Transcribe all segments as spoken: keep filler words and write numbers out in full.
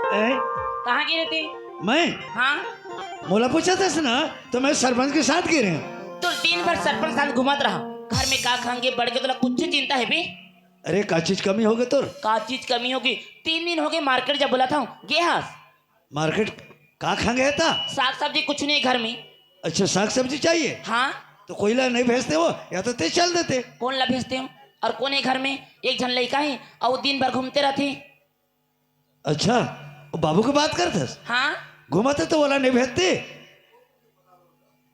ए? कहाँ गे रहे ते? मैं? हाँ। मोला पूछत हस ना, तो मैं सरपंच के साथ गे रहेंव। तो दिन भर सरपंच साथ घूमत रहा, घर में का खांगे बड़के, तोला कुछ चिंता हे बे? अरे, का चीज कमी होगे तोर? का चीज कमी होगे? तीन दिन होगे मार्केट जब बोलत हंव, गे हस? मार्केट का खांगे हे ता? साग सब्जी कुछ नहीं घर में। अच्छा, साग सब्जी चाहिए? हाँ। तो कोई ला नहीं भेजते वो, या तो ते चल देते। कोन ला भेजते हो? और कोन हे घर में? एक झन लइका हे और दिन भर घूमते रहते। अच्छा, वो बाबू के बात करत हस? हाँ। घूमत हे तो ओला नहीं भेजते?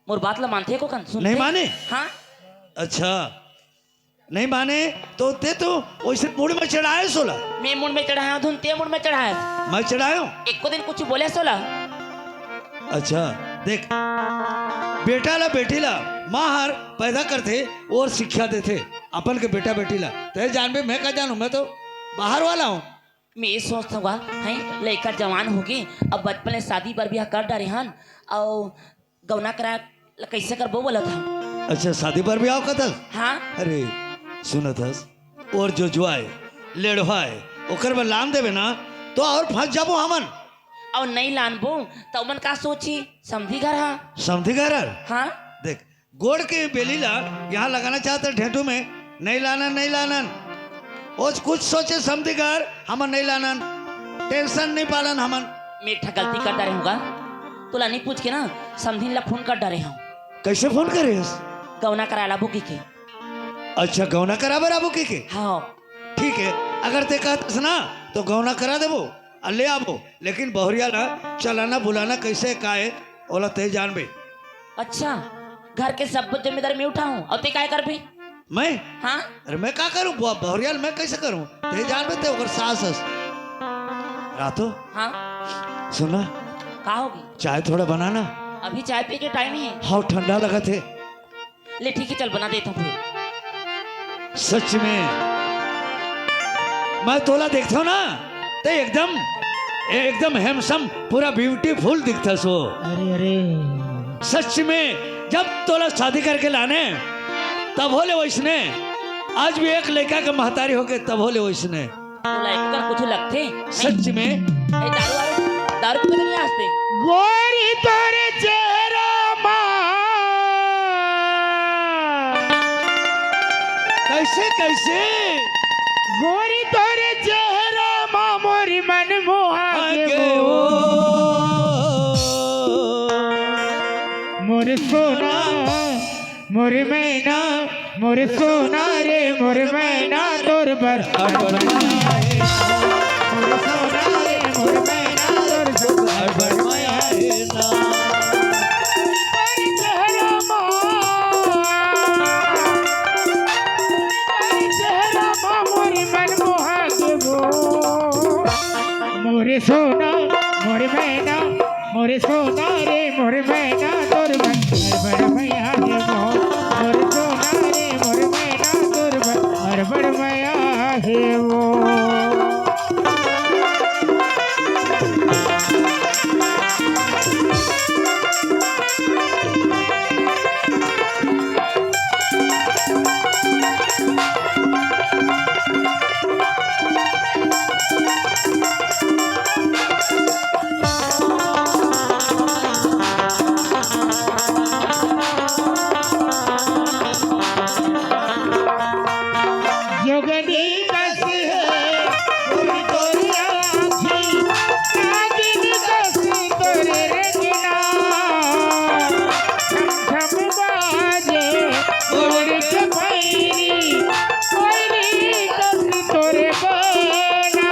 मोर बात ला मानथे को कन? सुनथे? नहीं माने? हाँ। अच्छा, नहीं माने तो ते तो वैसे मूड़ में चढ़ाए सोला। मैं मूड़ में चढ़ाया हूँ, धुन ते मूड़ में चढ़ाया। मैं चढ़ायो? एको दिन कुछ बोले सोला? अच्छा, देख, बेटा ला बेटी ला माँ हर पैदा करथे और शिक्षा देथे अपन के बेटा बेटी ला। ते जानबे, मैं का जानूं, मैं तो बाहर वाला हूँ। मैं ये सोचता हूँ, हैं, लइका जवान होगे, अब बचपन ले शादी बर बियाह कर डारे हन, अउ गौना करा ल कैसे करबो बोलत हन। अच्छा, शादी बर बियाह करत हस? हाँ। अरे, सुनत हस, और जो जुआए, लेड़वाए, ओकर बर लान देबे ना, तो और फंस जाबो हमन। और नहीं लानबो, तो ओमन का सोची? समधी घर हा। समधी घर हर? हाँ। देख, गोड़ के बेली ला यहाँ लगाना चाहत हे ढेंटू में, नहीं लानन, नहीं लानन। ओच कुछ सोचे समधी घर, हमन नहीं लानन, टेंशन नहीं पालन हमन। मैं एक ठा गलती कर डारे हूँ गा, तोला नहीं पूछ के ना समधिन ला फोन कर डारे हूँ। कैसे फोन करे हस? गौना करा लाबो कहिके। अच्छा, गौना करा बर आबो कहिके? हाँ। ठीक है, अगर ते कहत हस ना तो गौना करा देबो। अउ ले आबो, लेकिन बहुरिया ला चलाना बुलाना कैसे का हे, ओला ते जानबे। अच्छा, घर के सब जिम्मेदारी मैं उठाऊं अउ ते काय करबे? मैं? हाँ। अरे मैं का करूं बुआ, बहुरिया ला मैं कैसे करूं? ते जानबे, ते ओकर सास हस। रातो। हाँ। सुन ना। का होगे? चाय थोड़ा बना ना। अभी चाय पी के टाइम हे। हाँ, ठंडा लगत हे। ले ठीक हे, चल बना देत हूँ फिर। सच में मैं तोला देखथव ना, ते एकदम, एकदम handsome, पूरा beautiful दिखथस वो। अरे, अरे। सच में, जब तोला शादी करके लाने, तभो ले वैसने, आज भी एक लइका के महतारी होके तभो ले वैसने। तोला एकर कुछ लगथे? सच में। ए, दारू वारू, दारू पीबे तो नहीं आज ते? गोरी तोरे चेहरा मा। कैसे, कैसे? गोरी तोरे चेहरा मा मोरी मन मोहा आगे के वो। वो। मोर सोना, मोर मैना, मोर सोना रे, मोर मैना तोर बर। मोर सोना रे, मोर मैना तोर बर। मोर सोना, मोर मैना, मोर सोना रे, मोर मैना तोर बर, हर बड़ मया हे वो। मोर सोना रे, मोर मैना तोर बर, हर बड़ मया हे वो। जोगनी कस हे तोरी आँखी, नागिन कस तोरे रंगना। छम छम बाजे मोर के पैरी, कोयली कस तोरे बोला।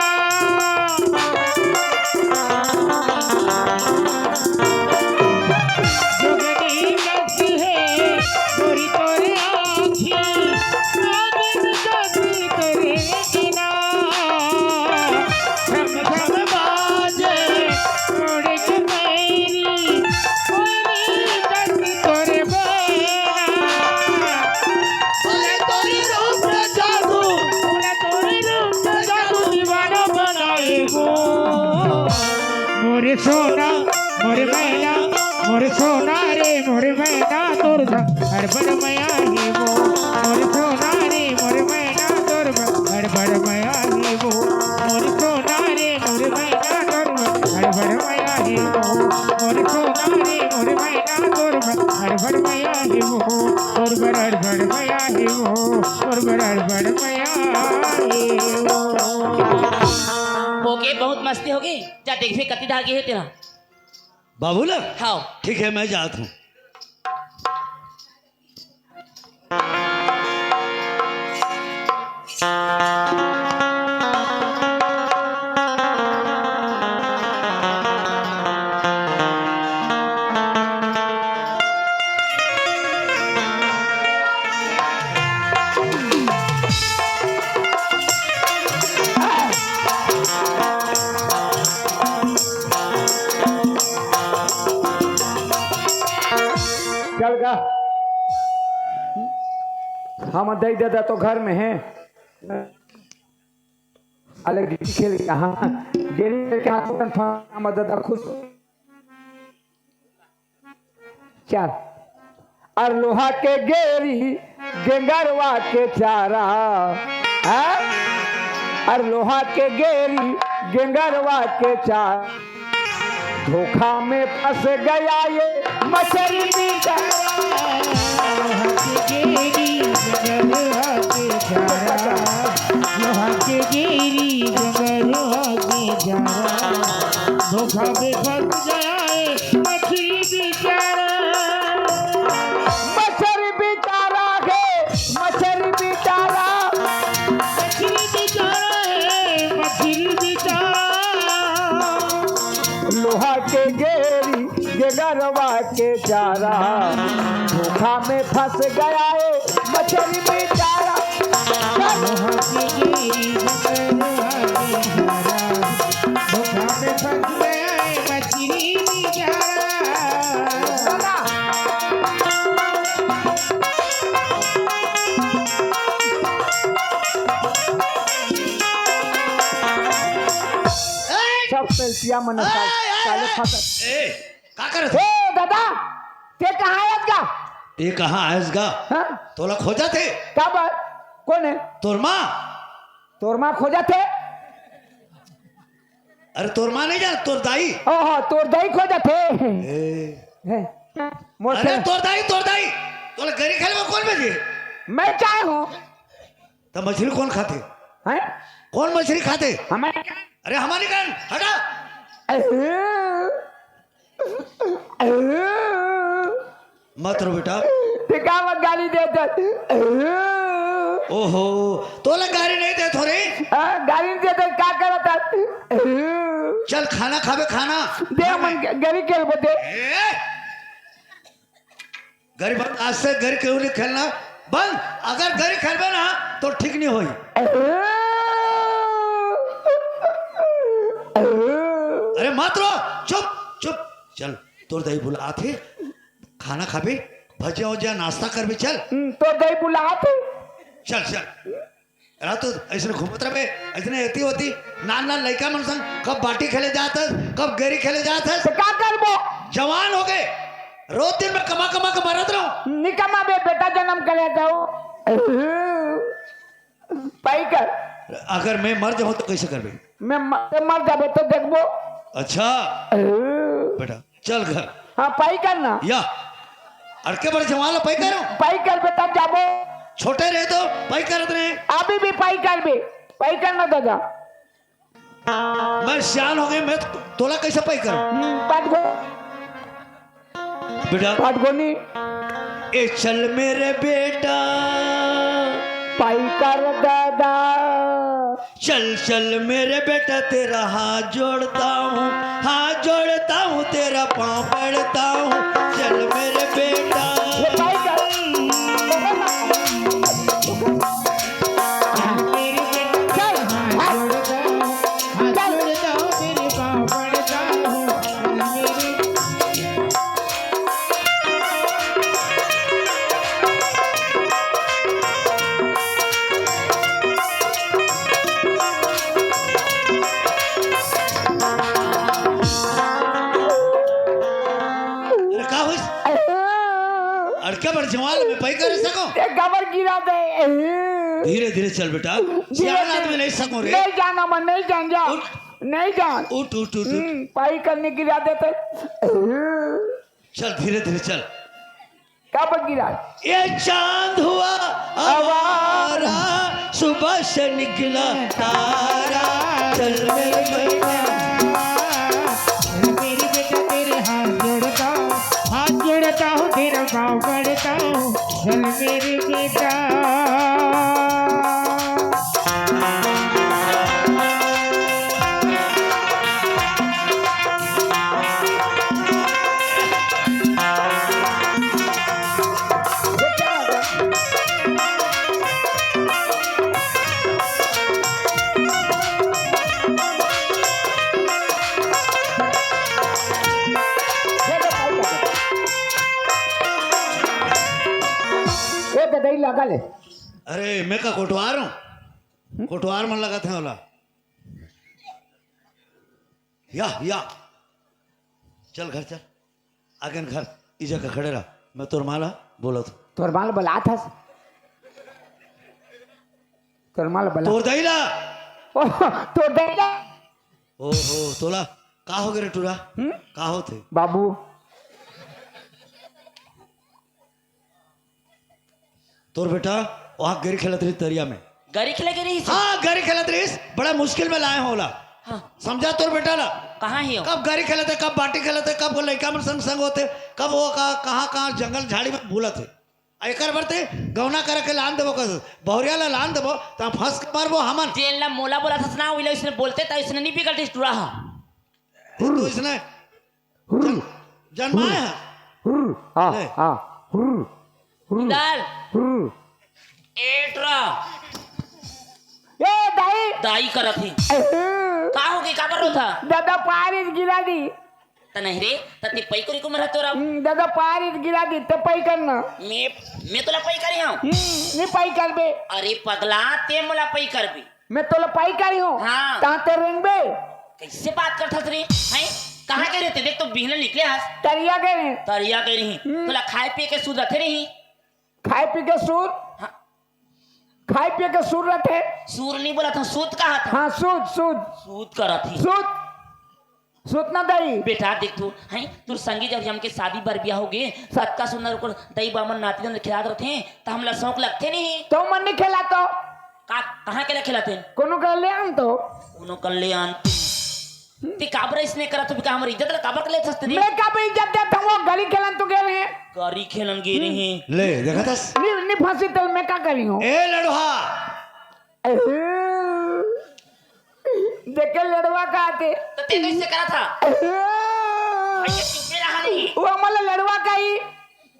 जोगनी कस हे गोरी तोरे आँखी, नागिन कस तोरे रंगना। झम झम बाजे मोर के पैरी, कोयली कस तोरे बोला। बोले तोरे रूप का जादू, बोले तोरे रूप का जादू दीवाना बनाए वो। मोर सोना, मोर मैना, मोर सोना रे, मोर मैना तोर संग हर बड़ मया हे वो। मोर सोना रे, मोर मैना तोर संग हर बड़ मया हे वो। मोर सोना रे, मोर मैना तोर संग बड़ मया हे वो, तोर बड़ बड़ मया हे वो, तोर बड़ बड़ मया हे वो। ओके, बहुत मस्ती होगे। जा देखबे कति धागे हे तेरा। बाबू ला? हाँ। ठीक है, मैं जात हूँ। चल गा। हम दई ददा तो घर में हे। अलग खेल के, हाँ, गेली खेल के हाथ में थोड़ा हम ददा खुश। चल। अर लोहा के गेरी, गेंगरवा के चारा, हाँ? अर लोहा के गेरी, गेंगरवा के चारा, धोखा में फंस गया ये मछली बेचारा। लोहा के गेरी, गेंगरवा के चारा, लोहा के गेरी, गेंगरवा के चारा, धोखा में फंस गया ये मछली बेचारा। मछली बेचारा गे, मछली बेचारा। मछली बेचारा हे, मछली बेचारा। लोहा के गेरी, गेंगरवा के चारा, धोखा में फंस गया हे मछली बेचारा। लोहा के गेरी, गेंगरवा के चारा, धोखा में फंस गया हे मछली बेचारा। सब पेलसिया मन ए, साल-, ए, साले ए, फंस। ए, का करत हे? ए, दादा, ते कहाँ आयस गा? ते कहाँ आयस गा? हाँ? तोला खोजत हे। का बात? कोन हे? तोर माँ। तोर माँ खोजत हे? अरे तोर माँ नहीं जान, तोर दाई। ओहो, तोर दाई खोजत हे। ए। हे, मोर अरे से तोर दाई, तोर दाई। तोला गरी खेलबो कोन भेजे? मैं चाहे हूँ। त मछली कोन खाथे? हैं? कोन मछली खाथे? हमारे क्या? अरे हमारे कान, हटा। अरे, अरे। मत रो बेटा। ते का मत गाली देत हस? ओहो, तोला गाली नहीं देत हो रे। हाँ, गाली नहीं देत, का करत हस? चल खाना खाबे, खाना। दे, हमन गरी खेलबो दे। ए! गरी बंद, आज से गरी केहू नहीं खेलना बंद। अगर गरी खेलबे ना तो ठीक नहीं होई। अरे मत रो, चुप चुप। चल, तोर दाई बुलात हे, खाना खाबे, भजिया उजिया नाश्ता करबे, चल। हम्म, तोर दाई बुलात हे। चल चल। रात तो ऐसने घूमत रहबे, ऐसने एती ओती, नान नान लइका मन संग कब बाटी खेले जात हस, कब गेरी खेले जात हस। तो का करबो? जवान होगे, रोज दिन में कमा कमा के मरत रहो। नी कमाबे, बेटा जनम करे जाओ। पाई कर। अगर मैं मर जाऊं तो कैसे करबे? मैं म-, मर जाबे तो देखबो। अच्छा। बेटा। चल घर। हाँ, पाई कर ना। या। अड़के बड़े जवान ला पाई करो। पाई कर बेटा, जाबो। छोटे रहे तो पाई करत रहे। अभी भी पाई करबे। पाई कर ना दादा। मैं सियान होगे, मैं तो-, तोला कैसे पाई करूं? हम्म, पाट गो-, बेटा। पाट गोनी। ए चल मेरे बेटा। पाई कर दादा। चल चल मेरे बेटा तेरा हाथ जोड़ता हूँ, हाथ जोड़ता हूँ, तेरा पाँव पड़ता हूँ। चल मेरे बेटा। ये भाई का-, चल, चल। अरे का होइस? अड़के बड़ जवान में पई करे सको? ते काबर गिरा दे। धीरे धीरे चल बेटा। धीरे सियान धीरे। आदमी नहीं सको रे। नहीं जाना मैं, नहीं जान जा। उठ। नहीं जान। उठ, उठ, उठ, उठ। हम्म, पाई करने गिरा दे तो। चल, धीरे धीरे चल। का बन गिरा? ये चांद हुआ आवारा, सुबह से निकला तारा, चल मेरे मैना। मेरे बेटा तेरे हाथ जोड़ता हूँ, हाथ जोड़ता हूँ, तेरा पाँव पड़ता हूँ, चल मेरे बेटा। ए, ददई लगा ले। अरे, मैं का कोटवार हूँ? कोटवार मन लगत हे ओला। या, या। चल घर चल। आगे न घर, ई जगह खड़े रह। मैं तोर माँ ला बोलत हूँ। तोर माँ ला बलात हस? तोर माँ ला बला। तोर दई ला। ओह, तोर दई ला। ओहो, तोला का हो गे रे टूरा? हम्म? का होथे? बाबू। तोर बेटा वहाँ गरी खेलत रहिस तरिया में। गरी खेले गे रहिस? हाँ, गरी खेलत रहिस, बड़ा मुश्किल में लाए हों ओला। हाँ। समझा तोर बेटा ला? कहाँ हे वो? कब गरी खेलत हे, कब बाटी खेलत हे, कब वो लइका मन संग संग होथे, कब वो का, कहाँ कहाँ जंगल झाड़ी में भूलत हे। आ एकर बर ते गौना करे के लान देबो कस, बहुरिया ला लान देबो, त फंस के मरबो हमन। जेन ला मोला बोलत हस ना, ओइला इसने बोलते त इसने नहीं बिगड़तिस टूरा हा। तो इसने हुर्र। जन-, जन्माए हे। हुर्र। हाँ, ले। हाँ। हुर्र। हुर्र। डाल। हुर्र। एटरा। ए, दाई। दाई करत ही। अहू। का हो गई, काबर रोथा? दादा पारिस गिरा दी। त नहीं रे, त ते पई करी को मरत तोरा। हम्म, दादा पारिस गिरा दी, ते पई करना। मैं, मैं तोला पई करी हूँ। हम्म, नहीं पई करबे। अरे पगला, ते मोला पई करबे। मैं तोला पई करी हूँ। हाँ। ता ते रेंगबे। कैसे बात करथस रे? हैं? कहाँ गए रहते? देख तो बिहने निकले हस। तरिया गए रहे। तरिया गए रही। हम्म। तोला खाए पिए के सुध रथे रही। खाए पी के सुध? हाँ। खाए पिए के सुध रथे? सुध नहीं बोला था, सुध कहा था। हाँ, सुध, सुध। सुध करत ही। सुध। सुध ना दई। बेटा देख तू, हैं? तोर संगी जब हमके शादी बर बिया हो गे, सतका सुंदर ओकर दई बामन नाती मन खिलात रथे, त हमला शौक लगथे नहीं। तो मन नहीं खिला तो? का, कहाँ के ला खिलाते? कोनो कर ले आन तो। कोनो कर ले आन। ते काबर इसने करत हो? का हमर इज्जत ला काबर के लेथस ते? मैं काबर इज्जत देत हूँ? वो गरी खेलन तो गे रहे। गरी खेलन गे रहे। ले, देखत हस? नी, नी फंसी तल मैं का करी हूँ? ए लड़ुहा। अहू। देखे लड़ुहा का आते। तो ते कैसे करा था? अहू। भैया चुपे रहा नहीं। वो हमला लड़ुहा कही।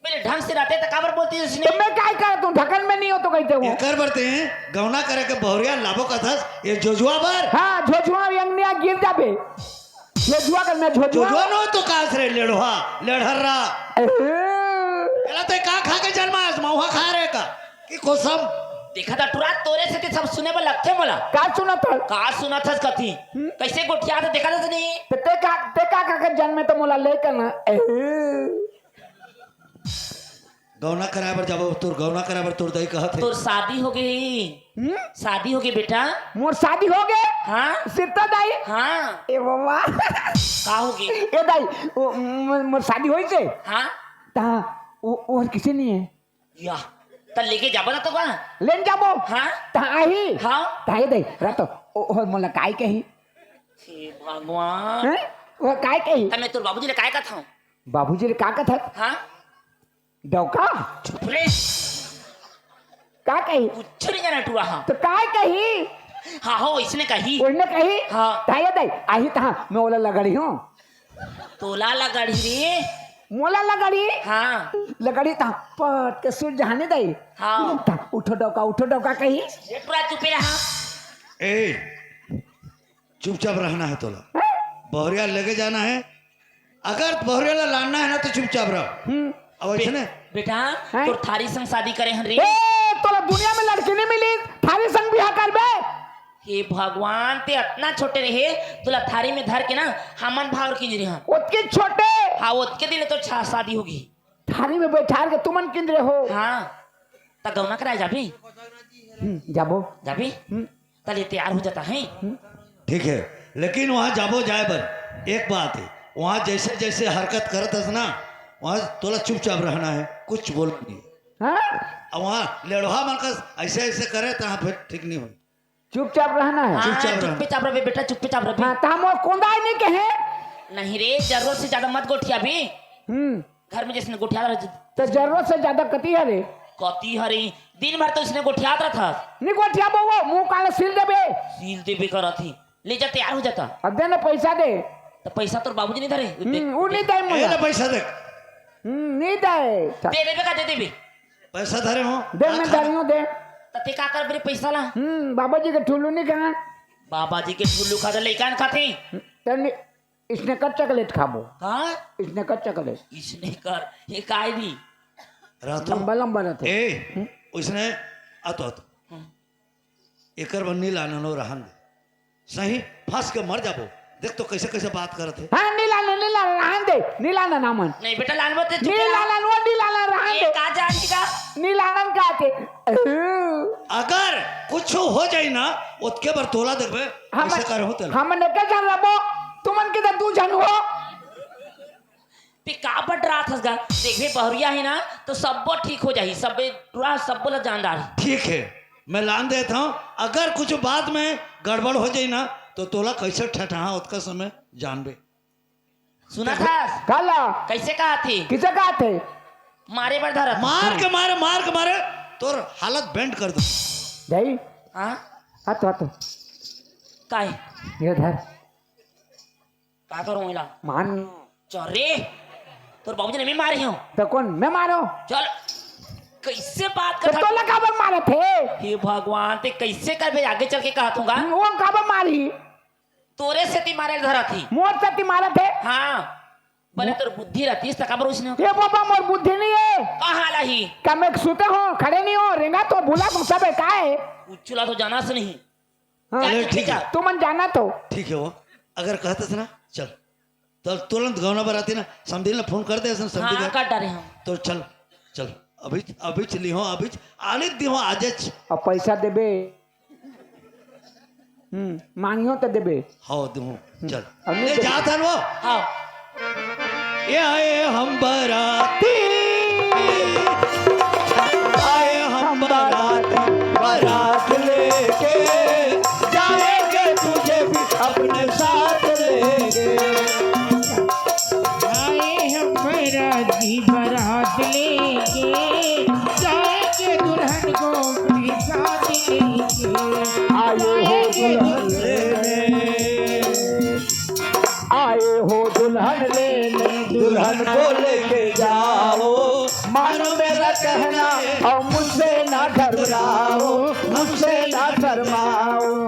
पहले ढंग से रहते त काबर बोलती है उसने? तो मैं काय करत हूँ? ढकन में नहीं हो तो कहते हो। एकर बर ते गौना करे के बहुरिया लाबो कथस, ये जोजुआ बर। हाँ, जोजुआ यंगनिया गिर जाबे। जोजुआ कर मैं जोजुआ। जोजुआ नो तो कास रे, लेड़हा, लेड़हर्रा। अहू। एला ते का खा के जन्मायस, महुआ खा रे का? कि कोसम? देखा था टुरा, तोरे से ते सब सुने बर लगथे मोला। का सुनत हस? का सुनत हस कथी? हम्म? कैसे गोठियात हे देखा था नहीं? ते, ते का, ते का खा के जन्मे तो मोला ले करना। अहू। गौना कराए बर जाबो, तोर गौना कराए बर तोर दाई कहत हे। तोर शादी हो गई। हम्म? शादी हो गई बेटा। मोर शादी हो गए? हाँ। सिरता दाई? हाँ। ए बाबा। का हो गई? ए दाई, ओ, मोर, मोर शादी होई से? हाँ। ता, ओ, और किसी नहीं है? या, त लेके जाबो ना तो का? लेन जाबो? हाँ। ता आही? हाँ। ता ए दाई, रातो, ओ, ओ, मोला काय कही? हे भगवान। हैं? वो काय कही? त मैं तोर बाबूजी ले काय कथाऊं? बाबूजी ले का कथत? हाँ। डौका? चुप रे। का कही? कुछ नहीं जाना टुरा, हाँ। तो काय कही? हाँ हो, इसने कही। उसने कही? हाँ। ताये दे, आही तहाँ, मैं ओला लगड़ी हूँ। तोला लगड़ी रे? मोला लगड़ी? हाँ। लगड़ी तहाँ, पट के सुर जहाने दे। हाँ। तहाँ, उठो डौका, उठो डौका कही। ये टुरा चुपे रहा। ए, चुपचाप रहना है तोला। बहुरिया लेके जाना है। अगर बहुरिया ला लानना है ना तो चुपचाप रह। हम्म। अब ऐसे बे-, ने? बेटा, हैं? तोर थारी संग शादी करे हन रे। ए, तोला दुनिया में लड़की नहीं मिली, थारी संग बिहा करबे? हे भगवान, ते अतना छोटे रहे, तोला थारी में धर के ना हमन भावर किंजरे हन। ओतके छोटे? हाँ, ओतके दिन ले तो छा-, शादी होगी। थारी में बैठार के तुमन किंजरे हो। हाँ, त गौना कराए जाबे? हम्म, जाबो। जाबे? हम्म। तले तैयार हो जाता है। हम्म। ठीक है, लेकिन वहाँ जाबो जाए बर एक बात है, वहाँ जैसे जैसे हरकत करत हस ना, वहाँ तोला चुपचाप रहना है, कुछ बोलना नहीं। हाँ? अब वहाँ लेड़वा मन का ऐसे ऐसे करे तो हाँ, फिर ठीक नहीं हो। चुपचाप रहना है। हाँ, चुपचाप रहना। चुपचाप रहे बेटा, चुपचाप रहे। हाँ, तो हम वो कोंदा ही नहीं कहे। नहीं रे, जरूरत से ज्यादा मत गोठिया भी। हम्म। घर में जैसे गोठिया रहे। तो जरूरत से ज्यादा कती है रे? कती हरी, दिन भर तो इसने गोठियात रहा था। नहीं गोठिया वो, मुंह काला सील देबे। सील देबे करत ही। ले जा, तैयार हो जाता। अब दे ना पैसा दे। तो पैसा तोर बाबूजी नहीं धरे। हम्म, वो नहीं दे ए मुझे। ले पैसा दे। हम्म, नहीं दे। दे देबे का, दे देबे। पैसा धरे हो? दे, मैं धरी हूँ, दे। तो ते का कर बरे पैसा ला? हम्म, बाबा जी के ठुल्लू नहीं खाना। बाबा जी के ठुल्लू खा दे, लइका न खाते। तनी इसने कर चॉकलेट खाबो। हाँ? इसने कर चॉकलेट। इसने कर, ये काय दी? रातू। लंबा लंबा रहते। ए, हम्म? उसने, आ तो, आ तो। हम्म। एकर बर नी लानन, वो रहन दे। सही, फंस के मर जाबो। देख तो कैसे कैसे बात करत हे। हाँ, नी लानन, नी लानन, रहन दे, नी लानन हमन। नहीं बेटा, लानबो ते चुप नी रह। लानन, वो नी लानन, रहन ये दे। का जान का? नी लानन का थे? अगर कुछ हो जाई ना, ओतके बर तोला देखबे, हम, कैसे कर हो तेला। हमन एके झन रहबो, तुमन के तो दू झन हो। ते का बड़ रात हस गा? देखबे बहुरिया हे ना, तो सब्बो ठीक हो जाही, सब्बे टूरा सब्बो ला जान डारही। ठीक है, मैं लान देत हूँ। अगर कुछ बात में गड़बड़ हो जाई ना, तो तोला कैसे ठठाहा ओतका समय जानबे। सुना था? काला? कैसे कहा थी? किसे कहा थे? मारे बर धरत। मार के मारे, मार के मारे, तोर हालत बेंड कर दो। जाई? हाँ? हाथ, हाथ। काय? ये धर। का करूं इला? मान। चल रे, तोर बाबूजी ने मैं मारे हूँ। तो कौन? मैं मारो? चल, कैसे बात तो कर तोला काबर मारत हे? हे भगवान, ते कैसे करबे? आगे चल के कहत हूँ गा। वो काबर मारही? तोरे सेती मारे ल धरत ही। मोर सेती मारत हे? हाँ, भले तोर बुद्धि रहतीस त काबर उसने? ये बाबा, मोर बुद्धि नहीं है। कहाँ लाही? का मैं सुते हो, खड़े नहीं हो, रेंगा तो भूला तो सब है, का है? उच्चला तो जाना से नहीं। हाँ। जा, चले, जा, ठीक जा। है। तुमन जाना तो। ठीक है वो, अगर कहते थे ना, चल, तो तुरंत गौना बराती ना, समधी ने फोन कर दे, ऐसा समधी हाँ, का कर डारे हम। तो चल, चल, अभी, अभी चली हो, अभी आने दी हो, आज च-। अब पैसा देबे। हम्म, मांगियो तो देबे। हाँ, दूँ, चल। अब नहीं ए, देबे। जात हन वो। हाँ। ए आए हम बराती, आए हम बराती, बरात लेके जाएंगे तुझे भी अपने साथ लेके। आए हम बराती, बरात लेके जाएंगे दुल्हन को अपने साथ लेके। आए हो दुल्हन लेने, आए हो दुल्हन लेने, दुल्हन को लेके जाओ। मानो मेरा कहना और मुझसे ना घबराओ, मुझसे ना शर्माओ।